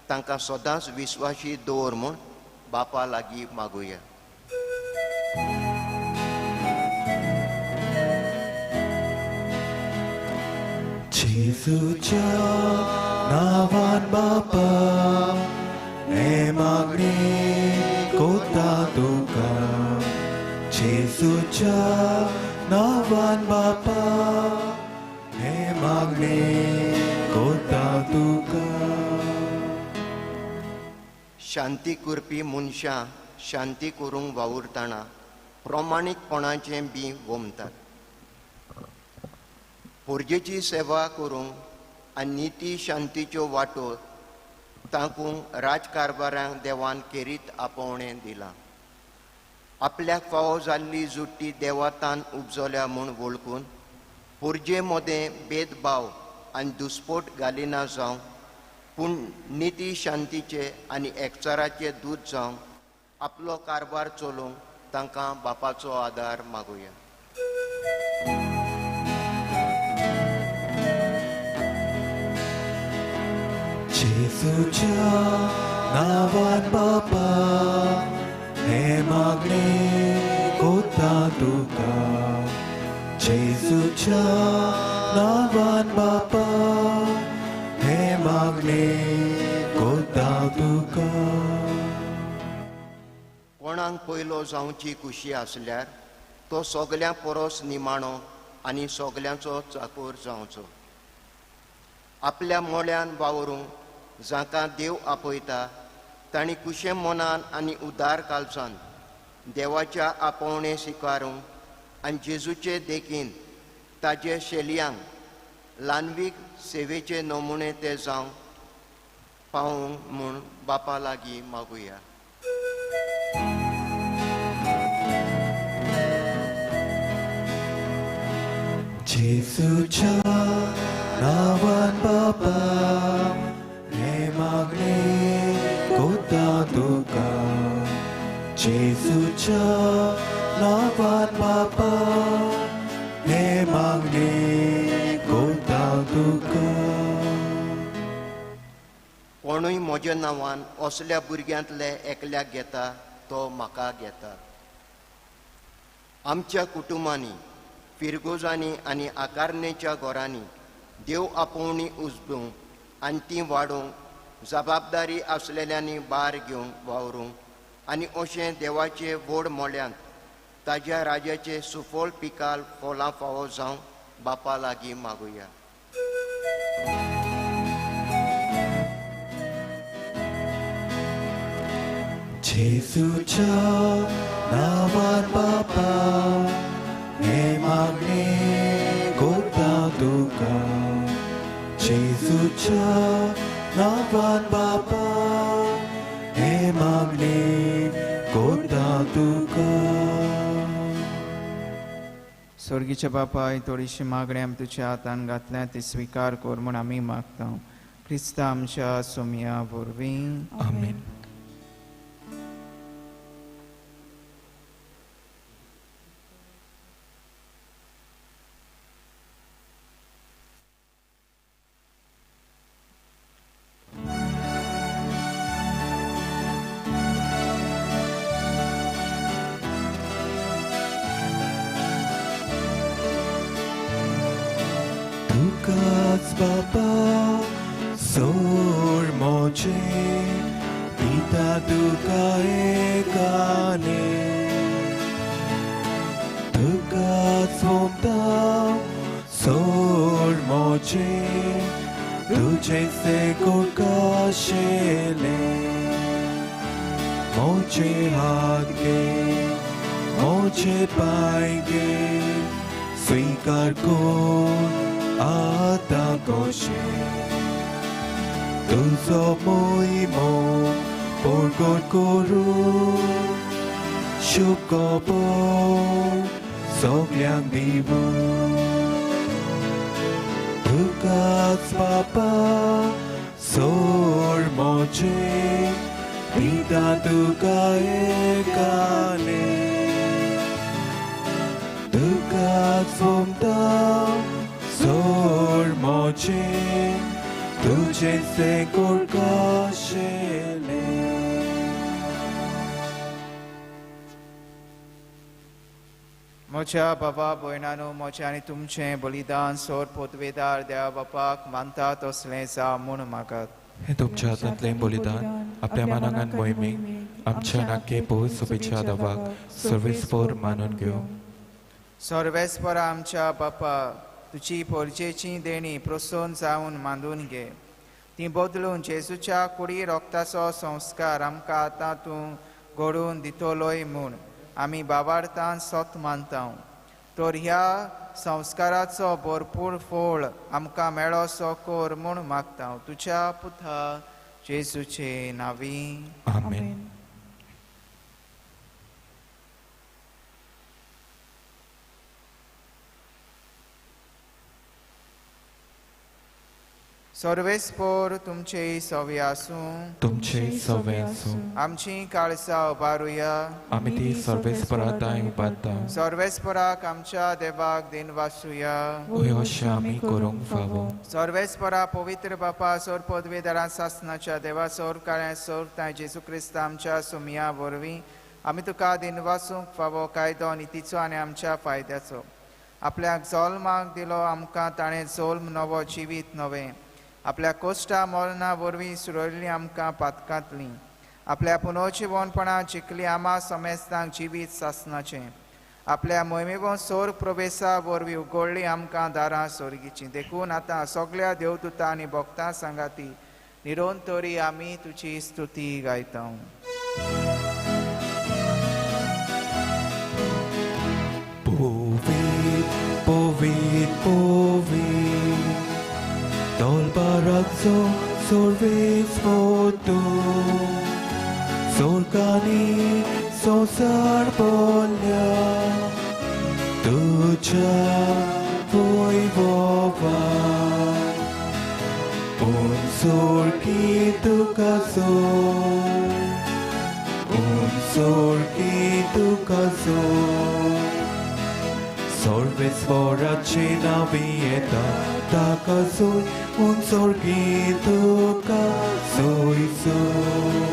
तांकां सदांच विस्वाशी दवर म्हूण बापा लागीं मागुया. जेजूच्या नावान बापा हे मागणें कोता तुका, जेजूच्या नावान बापा हे मागणें कोता तुका. शांती करपी मनशां शांती करूंक वावुरतना प्रमाणीकपणाचें बी वोमतात. पोरजेची सेवा करूंक आनी निती शांतीच्यो वाटो ताकूंक राजकारभारांक देवान केरीत आपोवणें दिलां. आपल्याक फावो जाल्ली जुट्टी देवातान उपजल्या म्हूण वळखून पोरजे मदें भेदभाव आनी दुस्पोट घालिना जावं, पूण निती शांतीचे आनी एकचाराचे दूत जावंक आपलो कारभार चलोवंक तांकां बापाचो आदार मागुया. जेजूच्या नावान बापा हे मागणें कोता तुका, जेजूच्या नावान बापा हे मागणें कोता तुका. कोणाक पयलो जावची खुशी आसल्यार तो सगळ्यां परस निमाणो आनी सगळ्यांचो चाकोर जावचो. आपल्या मोल्यान वावरूंक जांकां देव आपयता तांणी कुशे मनान आनी उदार काळजान देवाच्या आपोवणें स्विकारूंक आनी जेजूचे देखीन ताजे शेलयांक ल्हानवीक सेवेचे नमुने ते जावंक पावूंक म्हूण बापा लागीं मागुया. जेजूच्या नांवान बापा हें मागणें कोता तुका. जेजूच्या नांवान बापा हें मागणें कोता तुका. कोणूय म्हज्या नांवान असल्या भुरग्यांतले एकल्याक घेता तो म्हाका घेता. आमच्या कुटुंबांनी, फिरगोजांनी आनी आकारणेच्या घरांनी देव आपोवणी उजबूंक आनी ती वाडोवंक जबाबदारी आसलेल्यांनी भार घेवंक वावरूंक आनी अशें देवाचे व्हड मोल्यांत ताज्या राजाचे सुफळ पिकाल फळां फावो जावंक बापा लागीं मागुया. जेजूच्या नांवान बापा हें मागणें कोता तुका. जेजूच्या नांवान बापा हें मागणें कोता तुका. स्वर्गीच्या बापा, ही थोडीशी मागणी आमी तुज्या हातान घातल्या ती स्विकार कर म्हूण आमी मागता. क्रिस्ता आमच्या सोमया वरवीं. आमेन. बापा सोड मोचे पिता तुका एकाने, तुका सोमता सोड मोचे तुझे से कोकाशेले. मोचे हात गे मोचे पाएंगे स्वीकार को आता कोशे. तुझो मोहिमो प्रगट करूं शुभ खबर सगल्यांक दिवूं. तुकाच बापा सोड मोचे पिता तुका एकाने, तुकाच सोमता सोड मोचे तुझे से कोकाशेले. म्हज्या बाबा भयणानो, म्हजें आनी तुमचें बलिदान सोर पोतवेदार देवा बापाक मानता तसलें जावं म्हूण मागात. हें तुमच्या हातांतलें बलिदान आपल्या मानांगान मोहिमेक आमच्या नाके पोस सोबेच्या देवाक सर्वेस्पोर मानून घेवं. सर्वेस्पोरा आमच्या बापा, तुजी पोरजेची देणी प्रसन्न जावन मांदून घे. ती बदलून जेजूच्या कुडी रोगताचो संस्कार आमकां आतां तूं घडोवन दितलोय म्हूण आमी बाबार्थान सत मानता. तर ह्या संस्काराचो भरपूर फळ आमकां मेळोसो कर म्हूण मागता. तुज्या पुता जेजूचे नांवी. आमेन. सर्वेस्पोर तुमचे सवे आसूं. तुमचे सवे आसूं. आमची काळसां उबारुया. आमी ती सर्वेस्परा तांय उबारता. सर्वेस्पराक आमच्या देवाक दिनवासुया. अशें आमी करूंक फावो. सर्वेस्परा पवित्र बापा सोर पदवेदारां सासनाच्या देवा सोर काळ्या सोर तांय जेजू क्रिस्त आमच्या सुमया वरवीं आमी तुका दिनवासूंक फावो कायदो नितीचो आनी आमच्या फायद्याचो. आपल्याक जल्माक दिलो आमकां ताणें जल्म नवो जिवीत नवें. आपल्या कोश्टा मरणा वरवीं सुरयल्लीं आमकां पातकांतलीं. आपल्या पुनर्जिवनपणां जिखली आमा समेस्तांक जिवीत सासनाचें. आपल्या मोहिमेवन सोर प्रवेशा वरवीं उगडली आमकां दारां सोर्गीचीं. देखून आतां सगल्या देवदूतां आनी भक्तां सांगाती निरंतरी आमी तुजी स्तुती गायता. आमचो सोर्वेस्पोर तूं सोर्गांनी संवसार भरल्या तुज्या वैभवान उंचोळकी तुका सोड उंचोळकी तुका सोड सर्वेस्वराचे नांवी येता ताका सोय उंचोळकी तुका सोय सोड.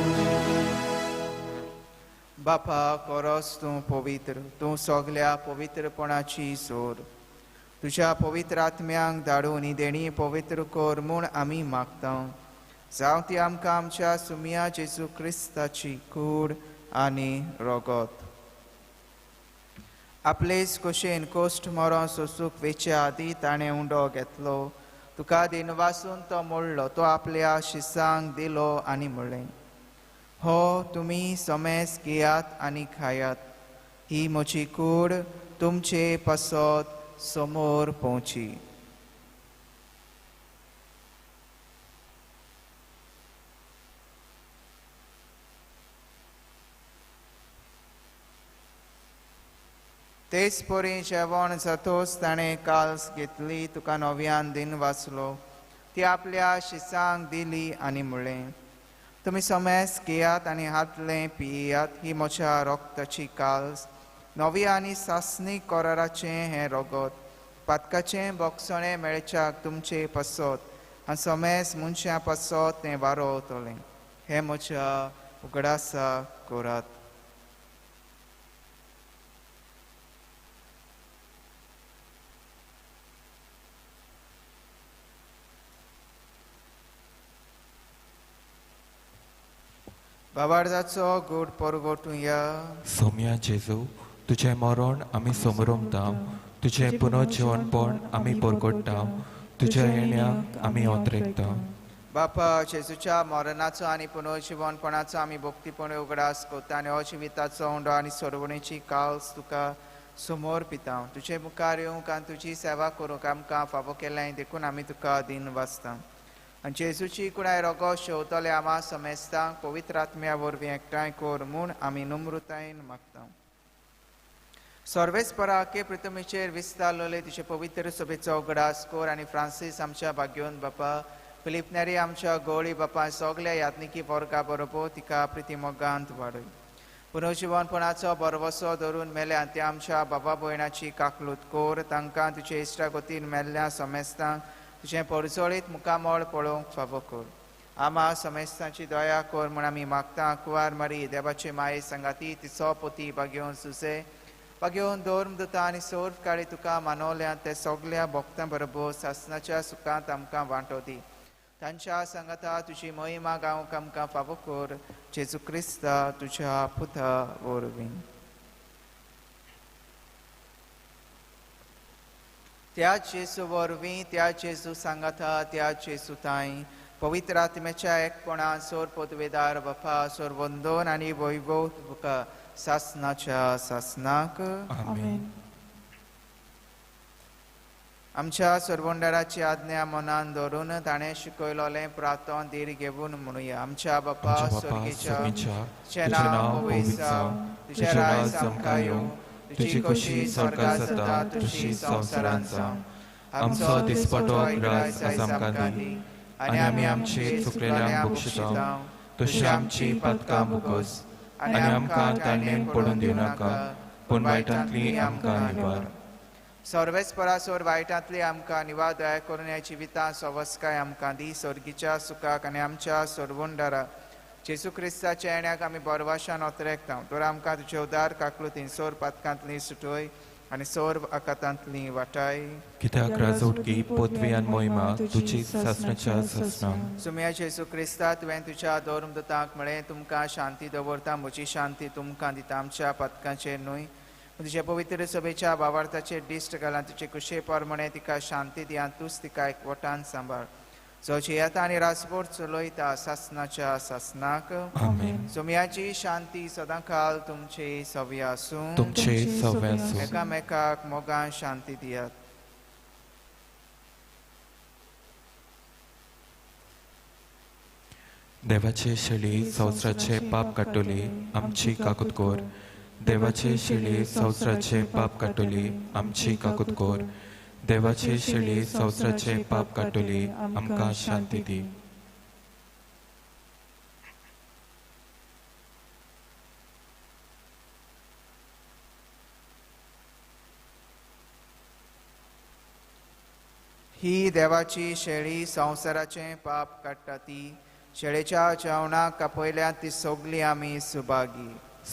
बापा कोरोस तूं पवित्र, तूं सगल्या पवित्रपणाची सोर. तुज्या पवित्र आत्म्यांक धाडून ही देणी पवित्र कर म्हूण आमी मागता. जावं ती आमकां आमच्या सुमया जेजू क्रिस्ताची कूड आनी रगत. आपलेच कुशेन कोश्ट मरण सोसूंक वेचे आदीं ताणें उंडो घेतलो, तुका दिनवासून तो मोडलो, तो आपल्या शिसांक दिलो आनी म्हणलें, हो तुमी समेस घेयात आनी खायात, ही म्हजी कूड तुमचे पासत समोर पोवची. तेच परी जेवण जातोच ताणें काल्स घेतली, तुका नव्यान दिन वाचलो, ती आपल्या शिसांक दिली आनी म्हणलें, तुमी समेस घेयात आनी हातलें पियात, ही म्हज्या रक्ताची काल्स, नवी आनी सासणी कराराचें हें रगत, पातकाचें बोगसणें मेळच्याक तुमचे पासत आनी समेस मनशां पासत तें वारोवतलें. हें म्हज्या उगडासा करात. बाबार्जाचो गोड परगटुया. सोम्या जेजू, तुजें मरण आमी समरमता, तुजें पुनर्जिवनपण आमी परगट्टा, तुज्या येण्याक आमी अंतरेकता. बापा जेजूच्या मरणाचो आनी पुनर्जिवनपणाचो आमी भक्तीपणे उगडास करता आनी हो जिविताचो उंडो आनी सोडवणेची काल्स तुका समोर पिता. तुजे मुखार येवंक आनी तुजी सेवा करूंक आमकां फावो केलें देखून आमी तुका दिन वाचता. आनी जेजूची कुणाय रगत शेवतले आमा समेस्तांक पवित्र आत्म्या वरवीं एकठांय कर म्हूण आमी नम्रतायेन मागता. सर्वेस्पराके पृथ्वीचेर विस्तारलेले तुजे पवित्र सभेचो उगडास कर आनी फ्रांसीस आमच्या भाग्योन बापा, फिलीप नेरी आमच्या गोळी बापा, सगल्या याज्ञिकी वर्गा बरोबर तिका प्रितीमोगांत वाडय. पुनर्जिवनपणाचो भरवसो धरून मेल्या त्या आमच्या बाबा भयणाची काकलूत कर, तांकां तुजे इश्टागतीन मेल्ल्या समेस्तांक तुजें परजळीत मुखामळ पळोवंक फावो कर. आमा समेस्तांची दया कर म्हूण आमी मागता. कुवार मारी देवाचे माये सांगाती तिचो पोती बागेवन सुसे बागेवन धर्म दुता आनी सोर्फ काळी तुका मानवल्या ते सगल्या भक्तां बरोबर सासनाच्या सुखांत आमकां वांटो दी. तांच्या सांगाता तुजी महिमा गावंक आमकां फावो कर, जेजू क्रिस्ता तुज्या पुता वरवीं. त्या जेजू वरवीं, त्या जेजू सांगाता, त्या जेजू ताई पवित्र आत्म्याच्या एकपणान सोर पदवेदार बापा, सोर वंदन आनी वैभव तुका सासनाच्या सासनाक. आमेन. आमच्या सरवंडाराची आज्ञा मनान धरून ताणें शिकयलोलें प्रार्थन धीर घेवन म्हणुया. आमच्या बापा स्वर्गीच्या, तुजें नांव पवित्र जावं, तुजें राज आमकां येवं, तुजी खोशी स्वर्गांत जाता तशी संवसारांत जावं. आमचो दिसपटो ग्रास आज आमकां दी आनी आमी आमचे चुकलेल्यांक बक्षिता तशी आमची पातकां मुकोस आनी आमकां ताणें पडून दिवनाका, पूण वायटांतली आमकां निवार. सर्वेस्परा सोर वायटांतली आमकां निवार दया करून ह्या जिवितांत सवस्काय आमकां दी. स्वर्गीच्या सुखाक आनी आमच्या सोरवंडारा जेजू क्रिस्ताच्या येण्याक आमी बरवाशान ओतरेकता. तर आमकां तुजे उदार काकलुतीन सोर पातकांतली सुटय आनी सोर आकातांतली वाटाय. कित्याक राजवटकी पदवी आनी मोहिमा तुजी सासणाच्या सासणाक. सुम्या जेजू क्रिस्ता, तुवें तुज्या धर्मदूतांक म्हळें, तुमकां शांती दवरता, म्हजी शांती तुमकां दिता. आमच्या पातकांचेर न्हय तुज्या पवित्र सभेच्या भावार्थाचेर दिश्ट घाला. तुजे कुशे प्रमाणे तिका शांती दी आनी तूच तिका एकवटान सांबाळ, जो जियेता आनी रासभर चलयता सासणाच्या सासणाक. आमेन. सोम्याची शांती सदांकाल तुमचे सव्य आसूं. तुमचे सव्य आसूं. एकामेकाक मोगान शांती दियात. देवाचे शेळी संवसाराचे पाप काडटली आमची काकूत कर. देवाचे शेळी संवसाराचे पाप काडटली आमची काकूत कर. देवाचे शेळी संवसाराचे पाप काडटली आमकां शांती दी. ही देवाची शेळी संवसाराचें पाप काडटा ती शेळेच्या जेवणाक आपयल्या ती सगळी आमी सुभागी.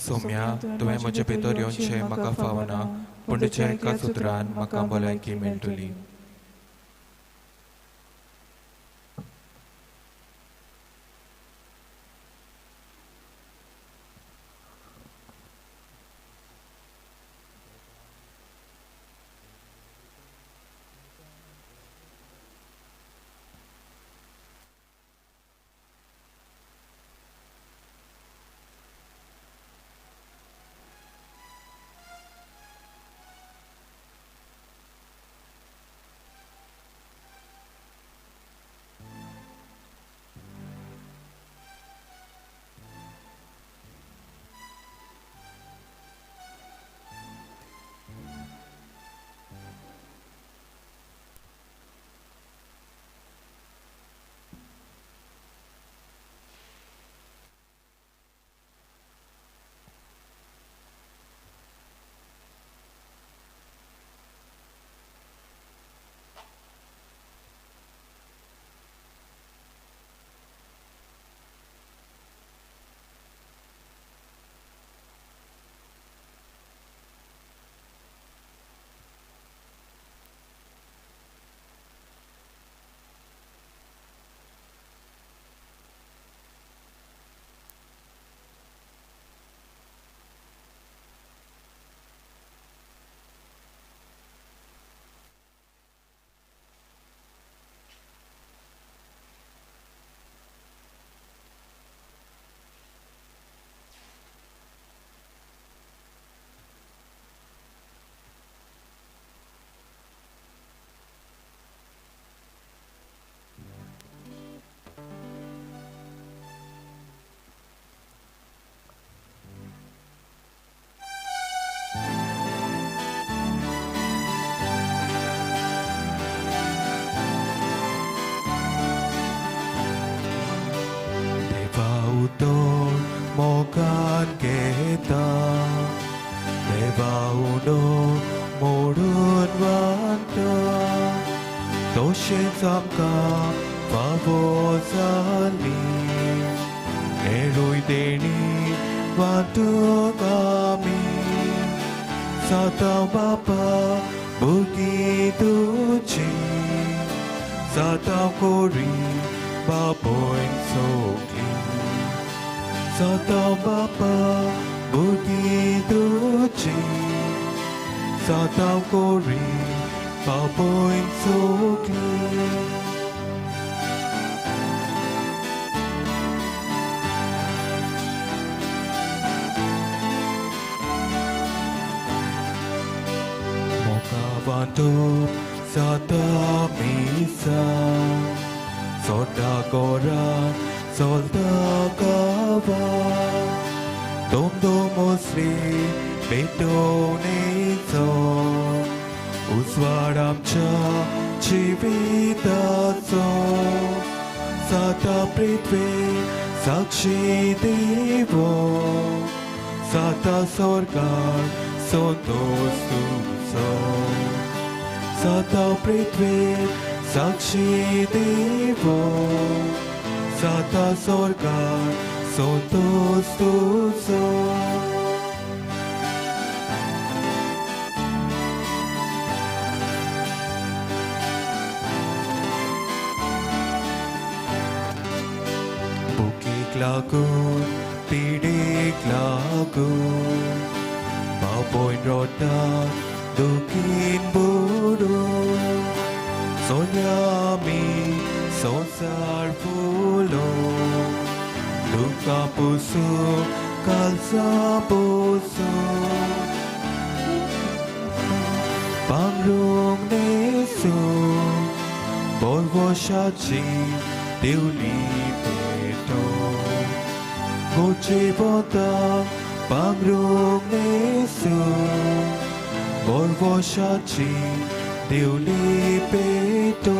सोम्या, तुवें म्हजे भितर येवचें म्हाका फावना, पूण तुज्या एका सुत्रान म्हाका भलायकी मेळटली. तशेंच आमकां फावो जाली हेरूय देणी वांटूंक आमी सदां बापा भुरगीं तुजी सदां कोरी बापोयन सगळीं सदां बापा भुरगीं तुजी सदां कोरी बापोयन सगळीं. वांटप जाता मिसा सोडा गोरा चलता गांवां दोम असली पेटोवणेचो उजवाड आमच्या जिविताचो जाता पृथ्वी साक्षी देवो जाता स्वर्गार संतोष तुमचो जाता पृथ्वी साक्षी देवो जाता स्वर्गार संतोष तुजो. भुकेक लागून पिडेक लागून बापोयन रोता दुखीन बुडून सोन्या आमी संवसार फुलोवन दुकां पुसून कालसां पुसून पांगरूंक न्हेसून बोरवशाची दिवली पेटोवन. गोचेवता पांगरूंक न्हेसू बोरवशाची दिवली पेटो.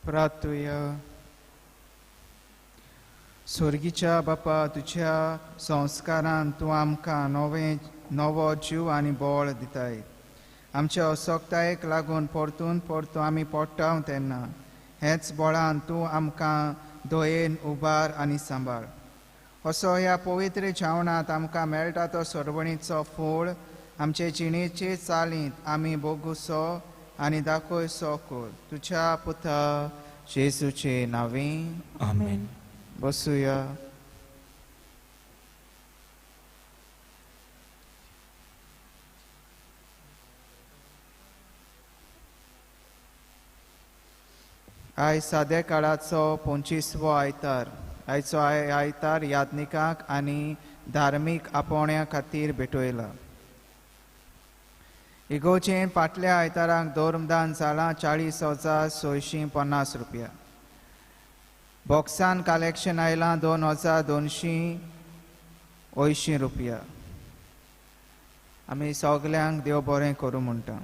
प्रार्थुया. स्वर्गीच्या बापा, तुज्या संस्कारान तूं आमकां नवो जीव आनी बळ दिताय. आमच्या असक्तायेक लागून परतून परतून आमी पडटा तेन्ना हेच बळान तूं आमकां दयेन उबार आनी सांबाळ. असो ह्या पवित्र जेवणांत आमकां मेळटा तो सरवणीचो फोळ आमचे जिणेचे चालींत आमी भोगुसो आनी दाखयसो कर. तुज्या पुता जेजूचे नांवे आमेन. बसुया. आयज साद्या काळाचो 25वो आयतार. आयचो आयतार याज्ञिकांक आनी धार्मीक आपोवण्या खातीर भेटयला. इगोचेन फाटल्या आयताराक धर्मदान जालां 40,650 रुपया. बॉक्सान कलेक्शन आयलां 2,280 रुपया. आमी सगल्यांक देव बरें करूं म्हणटा.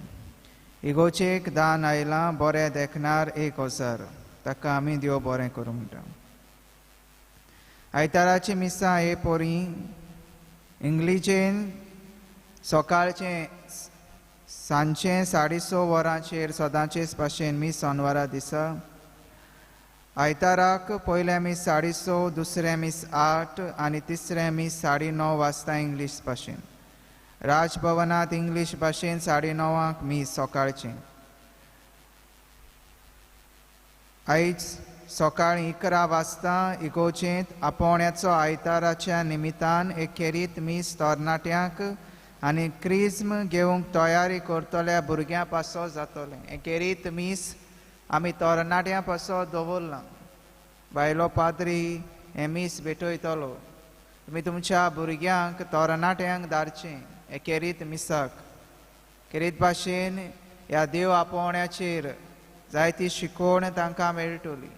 इगोचेक दान आयलां बरें देखणार 1,000. ताका आमी देव बरें करूं म्हणटा. आयताराची मिसां हे पोरी इंग्लिशेन सकाळचें सांजचें 6:30 वरांचेर सदांचेच भाशेन मीस सोनवारा दिसा. आयताराक पयलें मीस 6:30, दुसरें मीस 8 आनी तिसरें मीस 9:30 वाजता इंग्लीश भाशेन. राजभवनांत इंग्लीश भाशेन 9:30 मीस सकाळचें. आयज सकाळीं 11 वाजता इगोचेंत आपोवण्याचो आयताराच्या निमितान एक खेरीत मीस तरणाट्यांक आनी क्रिज्म घेवंक तयारी करतल्या भुरग्यां पासो जातलें. हें खेरीत मीस आमी तरणाट्यां पासो दवरलां. बायलो पाद्री हें मीस भेटयतलो. तुमी तुमच्या भुरग्यांक तरणाट्यांक धाडचें. हे केरीत मिसाक. केरीत भाशेन ह्या देव आपोवण्याचेर जायती शिकवण तांकां मेळटली.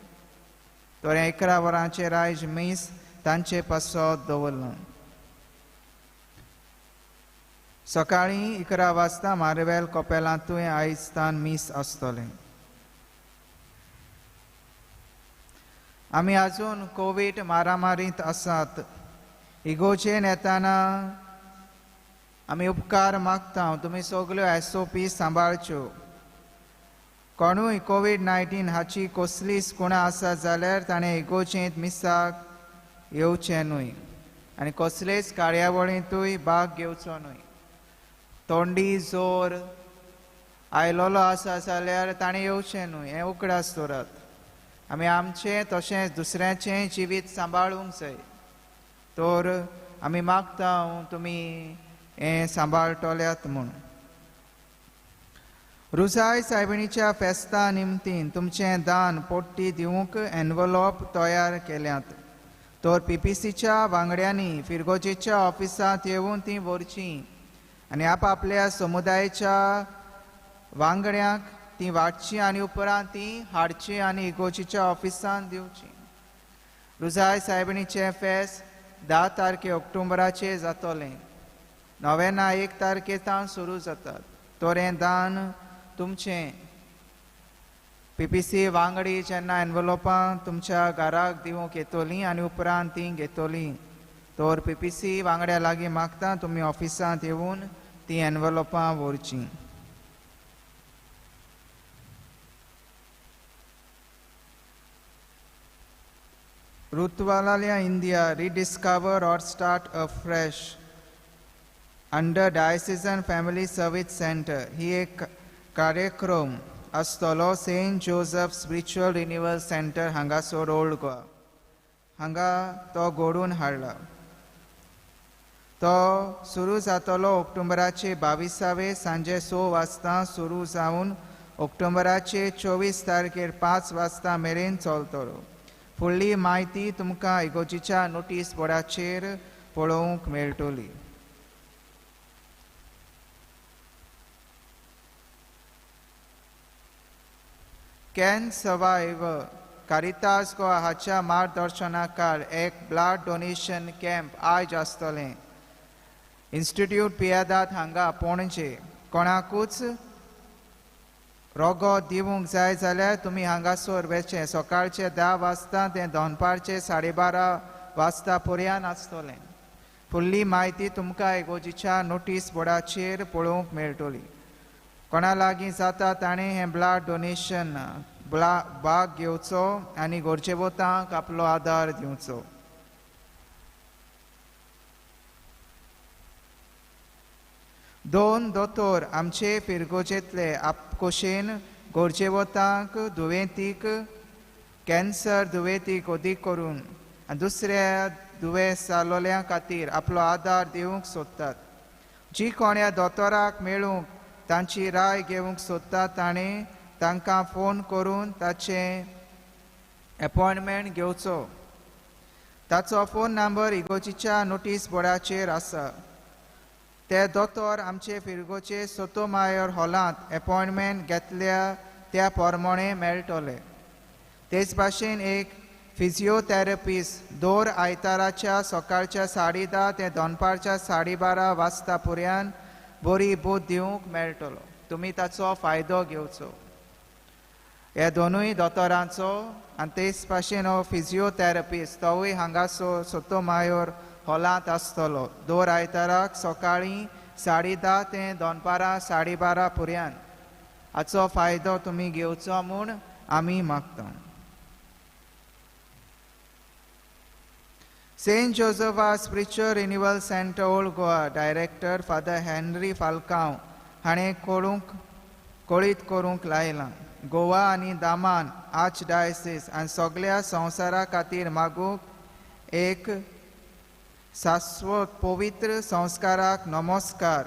तर 11 वरांचेर आयज मीस तांचे पासत दवरलां. सकाळीं 11 वाजता मार्वेल कपेलांतूय आयज तान मीस आसतलें. आमी आजून कोवीड मारामारींत आसात. इगोजेन येताना आमी उपकार मागता तुमी सगल्यो SOP सांबाळच्यो. कोणूय कोवीड-19 हाची कसलीच कुणा आसा जाल्यार ताणें इगोजेंत मिसाक येवचें न्हय आनी कसलेच कार्यावळींतूय भाग घेवचो न्हय. तोंडी जोर आयलोलो आसा जाल्यार ताणें येवचें न्हय हें उगडास दवरात. आमी आमचें तशेंच दुसऱ्याचें जिवीत सांबाळूंक जाय. तर आमी मागता तुमी हें सांबाळटल्यात म्हूण. रुजाय सायबिणीच्या फेस्ता निमतीन तुमचें दान पोट्टी दिवंक एनवलॉप तयार केल्यात. तर PPCच्या वांगड्यांनी फिरगोजेच्या ऑफिसांत येवन ती व्हरचीं आनी आपआपल्या समुदायाच्या वांगड्यांक ती वांटची आनी उपरांत ती हाडची आनी इगोजीच्या ऑफिसांत दिवची. रुजाय सायबिणीचें फेस्त 10 तारखे ऑक्टोबराचेर जातलें. नोव्हेंना 1 तारखे तावन सुरू जातात. तर हें दान तुमचें PPC वांगडी जेन्ना एनवलोपां तुमच्या घराक दिवंक येतलीं आनी उपरांत तीं घेतलीं. तर PPC वांगड्या लागीं मागता तुमी ऑफिसांत येवन तीं एनवलोपां व्हरचीं. Rutualalia India rediscover or start afresh under Diocesan Family Service Center ही एक कार्यक्रम आसतलो Saint Joseph spiritual renewal centre हांगासर ओल्ड गोवा हांगा तो घडोवन हाडला. तो सुरू जातलो ऑक्टोबराचे 22 सांजे 6 वाजता सुरू जावन ऑक्टोबराचे 24 तारखेर 5 वाजता मेरेन चलतलो. फुडली म्हायती तुमकां इगोजीच्या नोटीस बोर्डाचेर पळोवंक मेळटली. Can survive Caritas Goa हाच्या मार्गदर्शनाखाल एक ब्लड डोनेशन कॅम्प आयज आसतलें. इन्स्टिट्यूट पियादाद हांगा पणजे. कोणाकूच रोगो दिवंक जाय जाल्यार तुमी हांगासर वचचें. सकाळचे 10 वाजता ते दनपारचे 12:30 वाजता पर्यंत आसतलें. फुडली म्हायती तुमकां इगोजीच्या नोटीस बोर्डाचेर पळोवंक मेळटली. कोणा लागीं जाता ताणें हें ब्लड डोनेशन भाग घेवचो आनी गरजेवतांक आपलो आदार दिवचो. दोन दोतोर आमचे फिरगोजेंतले आपकोशेन गरजेवतांक दुयेंतीक कॅन्सर दुयेंतीक अदीक करून आनी दुसऱ्या दुयेंस जालोल्या खातीर आपलो आदार दिवंक सोदतात. जी कोण ह्या दोतोराक मेळूंक तांची राय घेवंक सोदता ताणें तांकां फोन करून ताचें एपॉयंटमेंट घेवचो. ताचो फोन नंबर इगोजीच्या नोटीस बोर्डाचेर आसा. ते दोतोर आमचे फिरगोचे सोतोमायोर हॉलांत एपॉयंटमेंट घेतल्या त्या प्रमाणे मेळटले. तेच भाशेन एक फिजियोथेरपिस्ट दर आयताराच्या सकाळच्या 10:30 ते दनपारच्या 12:30 वाजता पर्यंत बरी बोध दिवंक मेळटलो. तुमी ताचो फायदो घेवचो. ह्या दोनूय दोतोरांचो आनी तेच भाशेन हो फिजियोथेरपिस्ट तोवूय हांगासर सोतोमायोर हॉलांत आसतलो दर आयताराक सकाळीं 10:30 ते दनपारां 12:30 पर्यंत. हाचो फायदो तुमी घेवचो म्हूण आमी मागता. Saint Joseph spiritual renewal centre old Goa director father Henry Falcao हाणें कळीत करूंक लायलां. गोवा आनी दामान आर्च डायसीस आनी सगळ्या संवसारा खातीर मागूंक एक शाश्वत पवित्र संस्काराक नमस्कार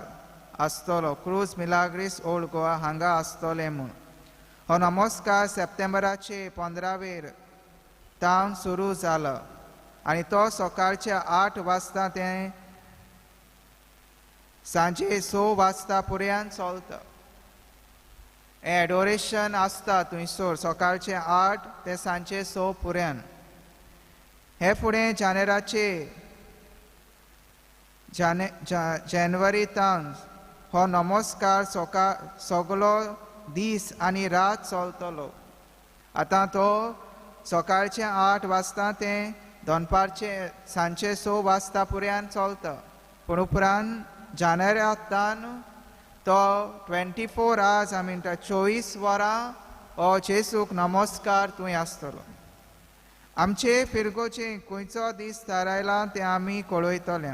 आसतलो. क्रूज मिलाग्रीस ओल्ड गोवा हांगा आसतलें म्हूण. हो नमस्कार सप्टेंबराचे 15 तावन सुरू जाला आनी तो सकाळच्या 8 वाजता ते सांजे 6 वाजता पुर्यान चलता. हें एडोरेशन आसता थंयसर सकाळचे 8 ते सांजे 6 पुर्यान. हे फुडें जानेराचे जानेवारीतान हो नमस्कार सगलो दीस आनी रात चलतलो. आतां तो सकाळचे 8 वाजता ते दनपारचे सांजे 6 वाजता पुर्यान चलता. पूण उपरांत जानेरांतान तो 24 आवर्स आमी म्हणटा 24 वरां हो जेजूक नमस्कार थंय आसतलो. आमचे फिरगोचे खंयचो दीस थारायला तें आमी कळयतले.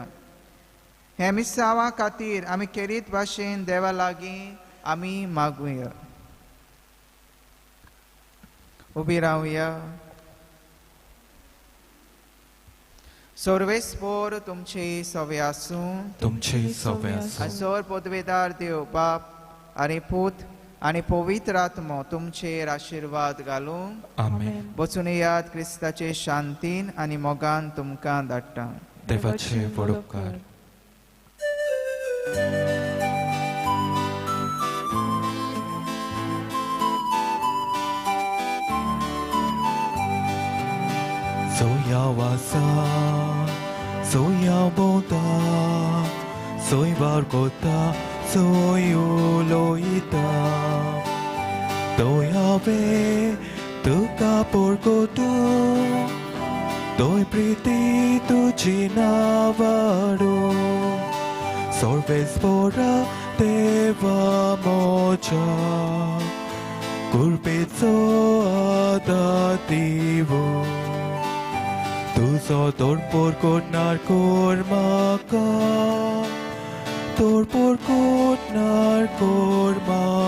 हे मिसांवा खातीर आमी केरीत भाशेन देवा लागीं आमी मागुया. उबी रावया. सर्वेस्पोर तुमचे सवे आसूं. तुमचे सवे आसूं. सर पदवेदार देव बाप आनी पूत आनी पवित्र आत्मो तुमचेर आशिर्वाद घालूं. आमेन. वचून याद क्रिस्ताचे शांतीन आनी मोगान तुमकां धाडटा. देवाचे व्हड उपकार. सोया वासा सोया बोता सोय बारकोता सोय उलोयता तोयावे तुका पोरकोतो तोय प्रीती तुजी नावाडो सर्वेस्पोरा देवा मोजा कुर्पेचो आदादिवो तुजो तोर पोरकोटनार कोर म्हाका तोर पोरकोटनार कोर म्हाका.